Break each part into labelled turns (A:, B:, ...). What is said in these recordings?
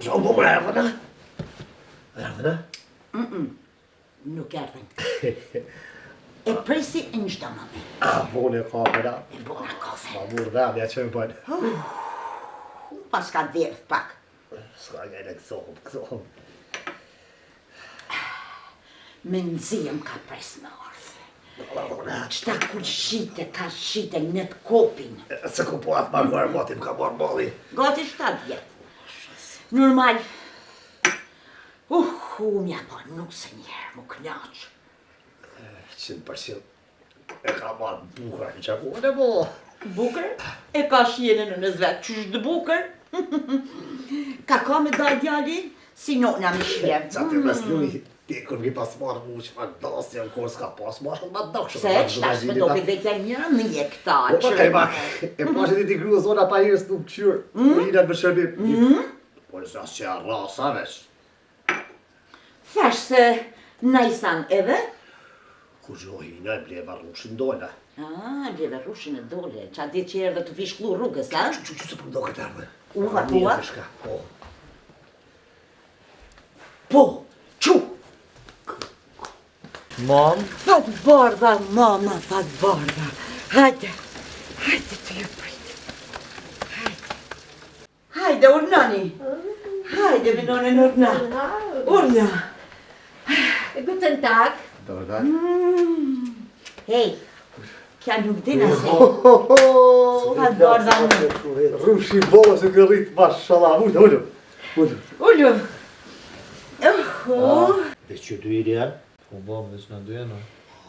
A: Qa u bo më erdhën, a? Erdhën, a?
B: Nuk erdhën. E presi e në çdo moment.
A: A, bone kafe, a?
B: E bona kafe.
A: Ma murë dhe, ja që e bëjnë.
B: Uh, pas ka derdh pak.
A: S'ka nga e gëzohem, gëzohem.
B: Me nxiem ka pres me ardhë. Qëta kur shite, ka shite në të kopin.
A: Se ku po atë marrë moti, më ka marrë malli.
B: Gati 7 vjetë. Normal. Uh, uh, mja po nuk se njëherë, mu knaqë.
A: 100%. E ka marrë bukur, e që ku e bo.
B: Bukur? E ka shijen e nënës vetë, qysh të bukur? Ka ka me dal djali, si nona me shije.
A: Qa të mes luj, ti kur mi pas marrë mu që fa dasë, jam kur s'ka pas marrë, shumë ma dokshë.
B: Se, qëtash me do këtë vetja njëra në je këta.
A: Po, pa, kaj pak, e pa që ti ti grua zona pa hirës nuk qyrë, mm? po i në shërbim.
B: Mm?
A: Po, nëse asë që rasa vesh.
B: Thash se najsan edhe?
A: Ku gjo hina e bleva rrushin dola.
B: Ah, bleva rrushin e dole. Qa ditë që erdhe të fishkllu rrugës, a?
A: Qu, qu, qu, se po më do këtë erdhe.
B: Uva, thua?
A: Po.
B: Po, qu!
C: Mam?
B: Fat bardha, mama, fat bardha. Hajde, hajde të ju prit. Hajde. Hajde, urnoni. Hajde, me nonën urna. Urna. Guten Tag.
A: Dobar dan.
B: Mm. Hej, kja nuk din ase. Fat bardha.
A: Rrushi bolës e gërrit, mashallah. Ulu, ulu. Ulu.
B: Ulu. Oh.
A: Dhe që dy i janë?
C: Po, babë, veç në dy jena.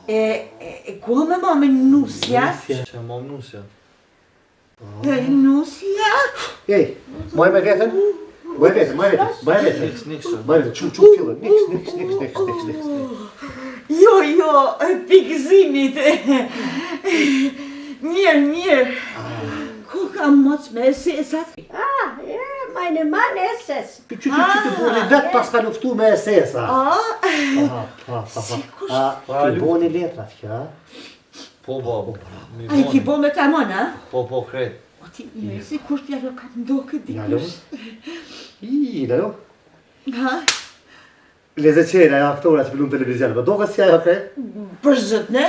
B: E, e, e ku me mamë nusja?
C: Nusja. Që mamë nusja?
B: E, nusja?
A: Ej, moj me veten? Moj veten, moj veten, moj veten.
C: Niks, niks.
A: Moj veten, çu, çu, fillë, niks, niks, niks, niks, niks, niks.
B: Jo, jo, pikëzimit. Mirë, mirë. Ku ka moc me SS-at?
D: Ah, ja, meine Mann SS.
A: Qy, qy, qy, të boni vetë pas ka luftu me SS-a.
B: Ah,
A: Aha, ha, ha, ha. A, ti boni letrat, kjo, a?
C: Po, babë. Mi
B: a i ki
C: boni.
B: bo me tamon, a?
C: Po, po, krejt.
B: O ti, mirë, si kush t'jalo ka ndokë
A: Lalo?
B: dikush.
A: I, lalo?
B: Ha?
A: Leze qena, ajo aktora që pëllun televizion, po do si ajo krejt?
B: Për zët, ne?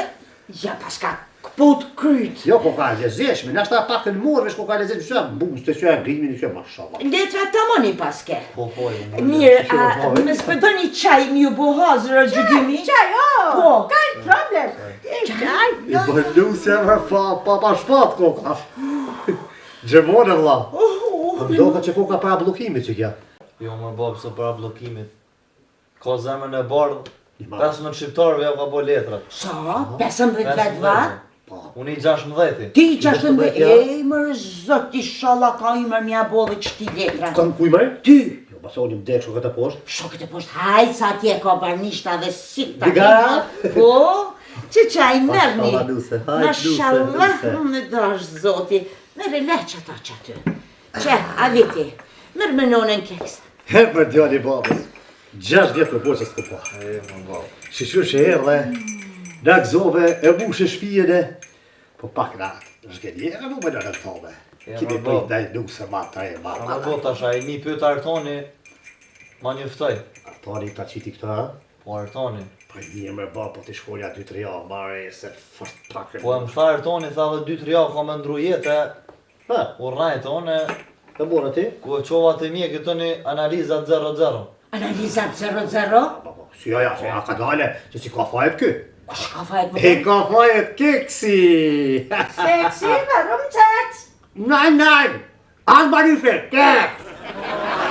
B: Ja, pas ka këput kryt.
A: Jo, ko ka lezeshme, nashta pak të në vesh ko ka lezeshme, që buzë, që e grimin, që mashallah.
B: Letra tamon i paske.
C: Po, po, jo. mo,
B: Mirë,
A: Që
B: a
A: po,
B: më s'pëdo një çaj mi ju bo hazër o gjygymi?
D: Çaj, oh,
B: Po.
D: kein Problem. Çaj,
A: I bën nusja me pa, pa, pa shpat koka. Gjermone, vlla.
B: Oh,
A: Po më doka që koka para bllokimit që kja.
C: Jo, më babë, se para bllokimit. Ka zemrën e bardhë, 15 shqiptarëve ja ka bo letrat.
B: Sa? 15 vetë va?
A: Po.
C: Unë i 16-ti.
B: Ti 16,
A: ja.
B: ej mërë zot, ishallah ka ymër mja bo dhe qëti letra.
A: Kam kuj mërë?
B: Ty,
A: Jo, pas unë më dek shokët e poshtë.
B: shokët e poshtë, hajt sa atje ka barnishta dhe si ta
A: Digara?
B: Po, që qaj merrni.
A: Mashallah, nuse, hajt, nuse,
B: Mashallah,
A: nuse.
B: më dash zoti. Merre leq ato që aty. Që, a viti, merr me nonën keks.
A: He, për djali babës. 6 vjetë për po që s'ko pa.
C: E, më babë.
A: Shqyr që erdhe, na gëzove, e mushe shpijën e, po pak na zhgenjeve mu me nënën tome.
C: E,
A: Kimi
C: më
A: prit
C: babë.
A: ndaj nuse ma tre, ma
C: Ma
A: ma.
C: bo, tash, ai mi pyet Artoni, ma njoftoj.
A: Artoni ta qiti këtë, ha?
C: Po Artoni.
A: Po mirë më ba, po ti shkolja 2-3 javë, mare, se fort pak e
C: Po e më tha Artoni, tha dhe 2-3 javë ka me ndru jetë,
A: Ha,
C: u rrajt one,
A: e morë ti?
C: ku e qova të mjekë të një analizat 0-0.
B: Analizat 0-0?
A: Po, po, si ja, ja, se ja ka dale, që si ka fajet ky.
B: Kush ka fajet më
A: E ka fajet keksi!
D: Sexy, warum Sex?
A: Nein, nein! Alba Rüfe, keks!